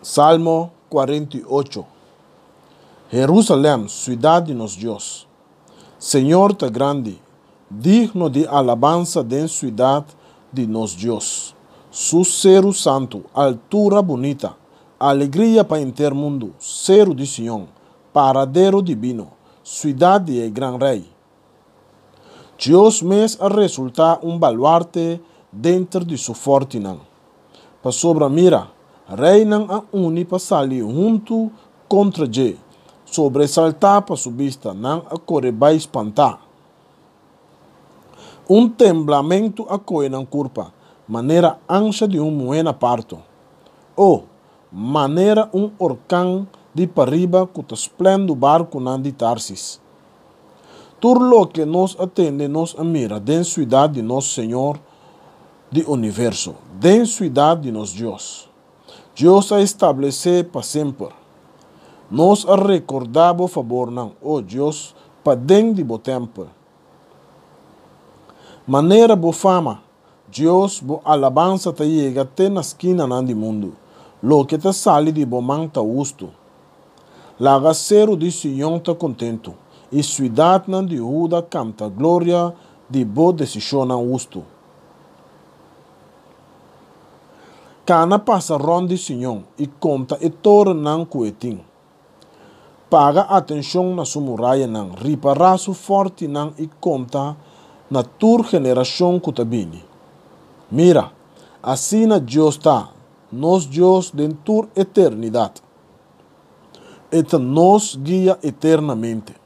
Salmo 48. Herusalèm, siudat di nos Dios. Señor ta grandi, digno di alabansa den siudat di nos Dios, su seru santu, altura bunita, alegria pa henter mundu, seru di Sion, paradero dibino, siudat di e gran Rei. Dios mes a resultá un baluarte denter di su fòrtinan. Pasobra mira, reinan a uni pa sali huntu kontra dje, sobresaltá pa su bista, nan a kore bai spantá. Un temblamentu a kohe nan kurpa, manera ansha di un muhé na parto. O, manera un orkan di pariba ku ta splèndu barkunan di Tarsis. Tur loke nos a tende nos a mira den siudat di nos Señor di universo, den siudat di nos Dios. Dios a establesé pa semper. Nos a rekordá bo fabornan, o Dios, paden di bo tèmpel. Manera bo fama, Dios, bo alabansa ta yega te na skinanan di mundu. Loke ta sali di bo man ta hustu. Laga seru di Sion ta kontentu, i siudatnan di Huda kanta gloria di bo desishonnan hustu. Kana pasa rònt di Sion i konta e torennan ku e tin. Paga atenshon na su murayanan, ripará su fòrtinan i konta na tur generashon ku ta bini. Mira, asina Dios ta, nos Dios den tur eternidat. E ta nos guia eternamente.